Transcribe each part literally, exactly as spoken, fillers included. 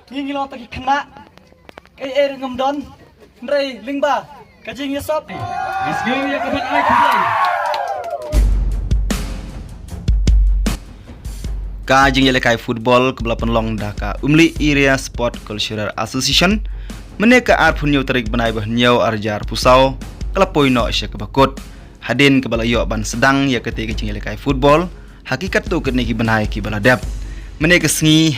Ngi ngi long ta ki khynnah. Kaei ruh ngam don. Hynrei lyngba ka jingïasop. Ngi sngewbha ïa ka ban ai khublei. Ka jingïalehkai football kaba la pynlong da ka Umli Area Sport Cultural Association mynne ka arphew hynñiew tarik bnai ba hynñiew arhajar arphew saw ka la poi noh sha kaba kut. Hadien kaba la ïoh ban sdang ïa katei ka jingïalehkai football ha ki katto katne ki bnai kiba la dep. Mynne ka sngi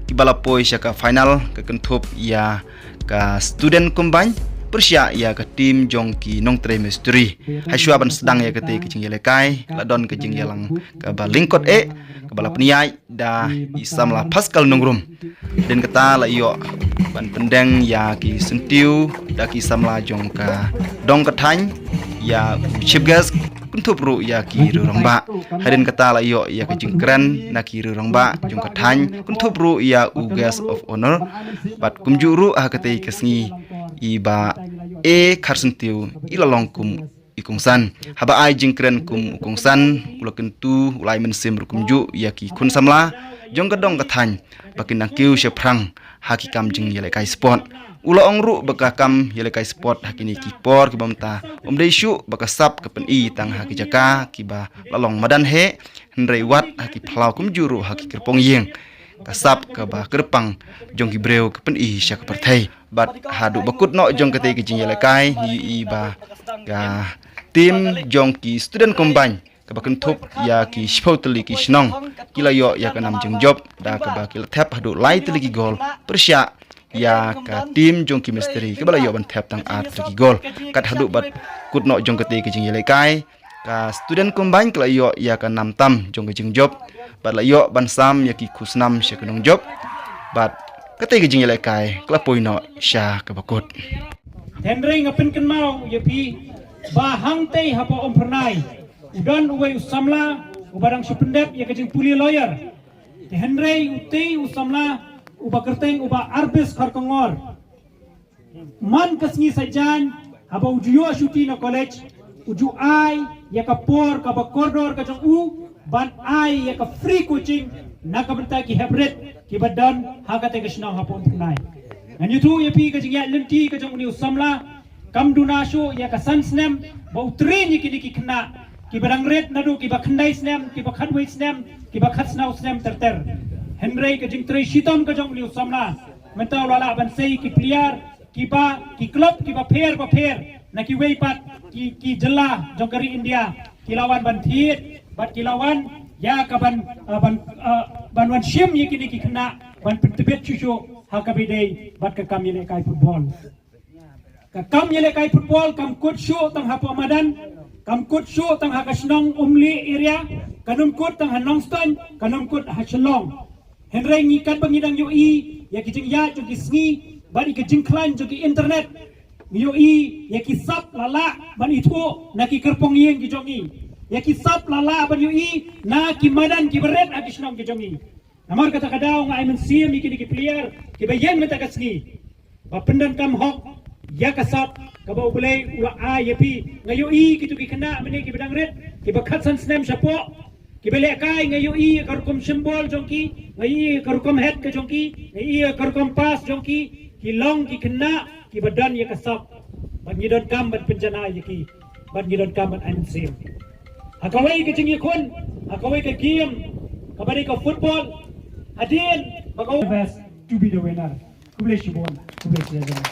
kiba la poi sha ka final ka kynthup ïa ka Student Combine pyrshah ïa ka team jong ki nongtrei mistri. Hashwa ban sdang ïa katei ka jingïalehkai la don ka jingïalang kaba lyngkot eh kaba la pynïaid da i samla Pascal Nongrum. Hadien kata la ïoh ban pyndeng ïa ki syntiew da ki samla jong ka dong ka thaiñ, ïa u chief guest, kynthup ruh ïa ki riew rangbah. Hadien kata la ïoh ïa ka jingkren na ki riew rangbah jong ka thaiñ, kynthup ruh ïa u guest of honour. Bad kumjuh ruh ha katei ka sngi i Bah A Kharsyntiew i la long kum i kongsan. Haba ai jingkren kum u kongsan, u la kyntu u lai mynsiem ruh kumjuh ïa ki khun samla jong ka dong ka thaiñ ba kin nang kiew shaphrang ha ki kam jingïalehkai sport. U la ong ruh ba ka kam ïalehkai sport ha kine ki por kiba mynta um dei shuh ba ka sap ka pyni tang ha ki jaka kiba la long madan heh, hynrei wat ha ki phyllaw kumjuh ruh ha ki kyrpong ïing ka sap kaba kyrpang jong ki briew ka pyni sha ka pyrthei. Bad haduh ba kut noh jong katei ka jingïalehkai ngi ïohi ba ka team jong ki Student Combine kaba kynthup ïa ki shiphew tylli ki shnong ki la ïoh ïa ka nam jingjop da kaba ki la thep haduh lai tylli ki gol pyrshah ïa ka team jong ki mistri kaba la ïoh ban thep tang ar tylli ki gol. Kat haduh ba kut noh jong katei ka jingïalehkai ka Student Combine ka la ïoh ïa ka nam tam jong ka jingjop bad la ïoh ban sam ïa ki khusnam sha ka nongjop bad katei ka jingïalehkai ka la poi noh sha kaba kut. Hynrei nga pynkynmaw ïa phi ba hangtei hapoh Umphyrnai u don uwei u samla uba dang shu pyndep ïa ka jingpule lawyer. Te hynrei utei u samla uba kyrteng u Bah Arbis Kharkongor. Man ka sngi Saitjaiñ haba u ju ïoh shuti na college u ju ai ïa ka por kaba kordor ka jong u ban ai ïa ka free coaching na ka bynta ki heprit kiba don ha katei ka shnong hapoh Umphyrnai. Ngan ïathuh ïa phi ka jingïaid lynti ka jong une u samla kam duna shuh ïa ka san snem ba u train ïa kine ki khynnah kiba dang rit naduh kiba khyndai snem, kiba khatwei snem, kiba khatsnaw snem ter ter. Hynrei ka jingtrei shitom ka jong une u samla mynta u la lah ban sei ki player kiba, ki club kiba pher ba pher na kiwei pat ki, ki jylla jong ka ri India ki la wan ban thied bad ki la wan ïa ka ban, ah, ban, ah, ban wan shim ïa kine ki khynnah ban pyntbit shuh shuh ha kaba ïadei bad ka kam ïalehkai football. Ka kam ïalehkai football kam kut shuh tang hapoh madan, kam kut shuh tang ha ka shnong Umli area, kan ym kut tang ha Nongstoiñ, kan ym kut ha Shillong. Hynrei ngi katba ngi dang ïohi ïa ki jingïaid jong ki sngi bad ïa ki jingkhlaiñ jong ki internet, ngi ïohi ïa ki sap la lah ban ithuh na ki kyrpong ïing ki jong ngi, ïa ki sap la lah ban ïohi na ki madan kiba rit ha ki shnong ki jong ngi. Namar kata ka daw nga ai mynsiem ïa kine ki player kiba ïeng mynta ka sngi ba pyndonkam hok ïa ka sap kaba U Blei u la ai ïa phi. Nga ïohi kito ki khynnah mynne kiba dang rit, kiba khatsan snem shapoh, kiba lehkai, nga ïohi ïa ka rukom symbol jong ki, nga ïohi ïa ka rukom het ka jong ki, nga ïohi ïa ka rukom pass jong ki, ki long ki khynnah kiba don ïa ka sap. Bad ngi donkam ban pynjanai ïa ki, bad ngi donkam ban ai mynsiem. Ha kawei ka jingïakhun, ha kawei ka game kaba dei ka football, hadien ba ka best to be the winner. Khublei shibun, khublei shibun.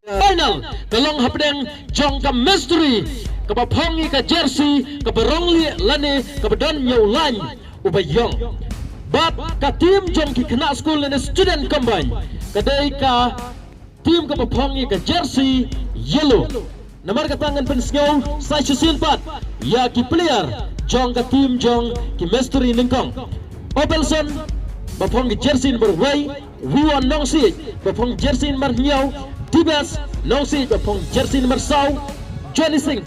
Final ka long hapdeng jong ka Mistri kaba phong ïa ka jersey kaba rong lieh lane kaba don ïa u lain uba ïong. Bad ka team jong ki khynnah skul lane student combine ka dei ka team kaba phong ïa ka jersey yellow. Namar kata ngan pynsngew sa shisien pat ïa ki player jong ka team jong ki Mistri nyngkong. Opelson ba phong ka jersey number wei, Wiwon Nongsiej ba phong jersey number hynñiew, Dibes Nongsiej ba phong jersey number saw, Johnny Singh.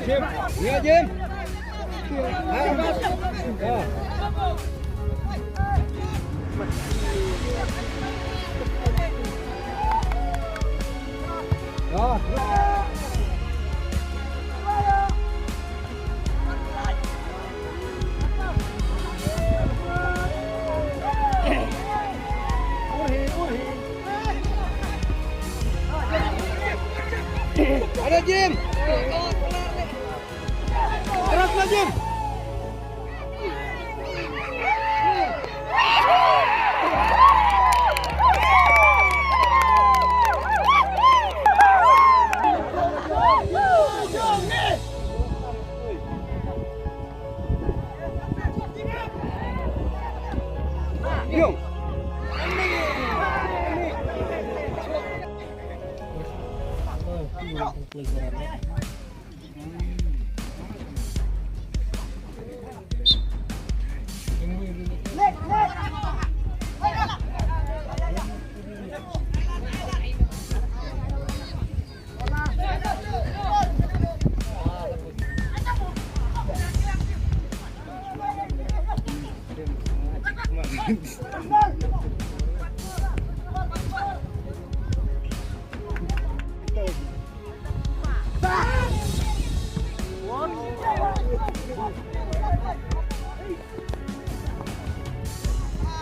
Jim, ya, Jim. Ada, Jim. Terus, Jim.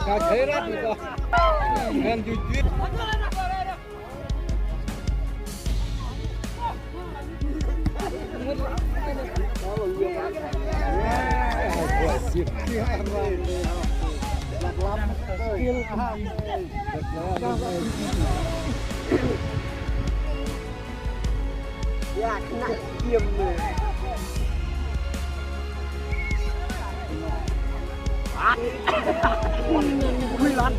Ka khairat ni ka. Ngan jujur. Ya, kena cium ni. Ah. Kuilan.